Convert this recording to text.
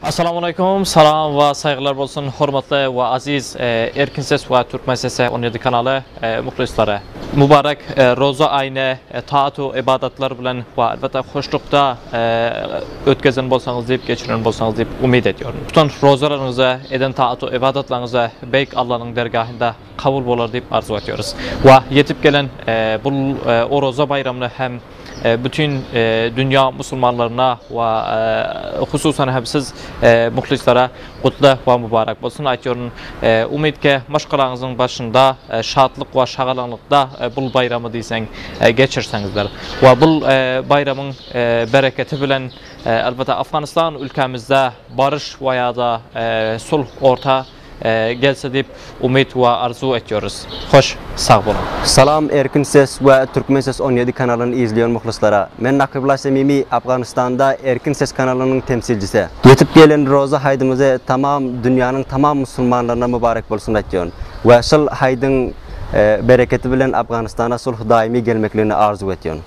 Assalamualeýkum, salam we saýgylar bolsun hormatly we aziz Erkin Ses we Türkmen Sesi 17 kanaly muhlislary. Mübarek Roza aýyny taat we ybadatlar bilen we elbetde hoşlukda ötkezen bolsaňyz diýip, geçiren bolsaňyz diýip umyt edýärin. Tutan rozalaryňyzy, eden taat we ybadatlaryňyzy Beýik Allanyň dergahynda kabul bolar diýip arzuw etýäris. We ýetip gelen bul Oraza baýramyny hem Bütin dünýä musulmanlaryna we hususan hem siz muhlislara gutly we mübarek bolsun aýtýaryn. Umyt ki maşgalaňyzyň başynda şatlyk we şagalaňlykda bul baýramy diýseň geçirseňizler. We bul baýramyň bereketi bilen elbetde Afganistan ülkämizde baryş we ýa-da sulh orta gelse diýip umyt we arzuw etýoris. Hoş sag boluň. Salam Erkin Ses we Türkmen Ses 17 kanalyny izleýän muhlislara. Men Nakybla Semimi Afganistanda Erkin Ses kanalynyň temsilcisi. Ýetip gelen Roza haýdymyzy tamam dünýäniň tamam musulmanlaryna mübarek bolsun aýtýan we şol haýdyň bereketi bilen Afganistana sulh daýymy gelmekligini arzuw etýän.